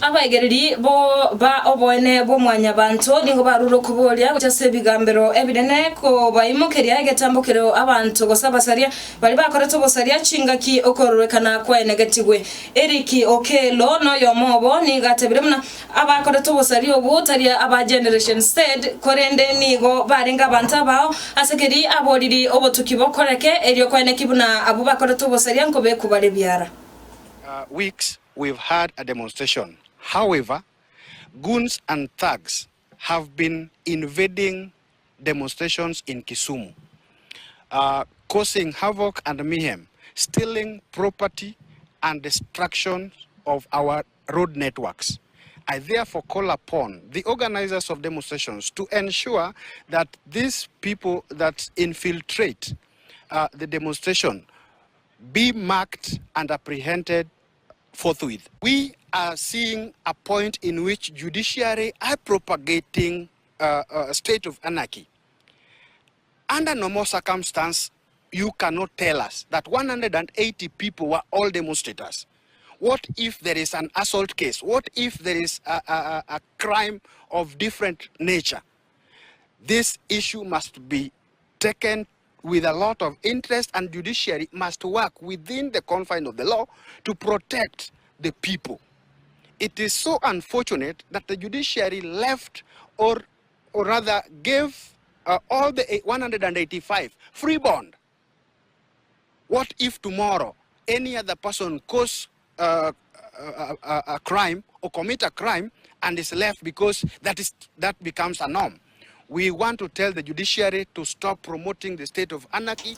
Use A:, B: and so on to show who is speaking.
A: Abaegereri bo ba oboene bwa Mwanyabanto nigo barure okoboria gochia ase ebigambero ebinene kobaimokeria egetambokero abanto gose abasaria baria bakorete obosaria chingaki okororekana kwaenegetigwe. Eric Okello noyomo obo nigo atebire buna abakorete obosaria obwo tari aba Generation Z korende nigo barenge abanto abao ase keri aboriri obotuki bokoreke erio koeneki buna abwo bakorete obosaria nkobekwa bare biara.
B: Weeks we've had a demonstration however goons and thugs have been invading demonstrations in Kisumu causing havoc and mayhem, stealing property and destruction of our road networks. I therefore call upon the organizers of demonstrations to ensure that these people that infiltrate the demonstration be marked and apprehended forthwith. We are seeing a point in which judiciary are propagating a state of anarchy. Under normal circumstance, you cannot tell us that 180 people were all demonstrators. What if there is an assault case? What if there is a crime of different nature? This issue must be taken with a lot of interest and judiciary must work within the confines of the law to protect the people. It is so unfortunate that the judiciary left or rather gave all the 185 free bond. What if tomorrow any other person cause a crime or commit a crime and is left because that becomes a norm? We want to tell the judiciary to stop promoting the state of anarchy.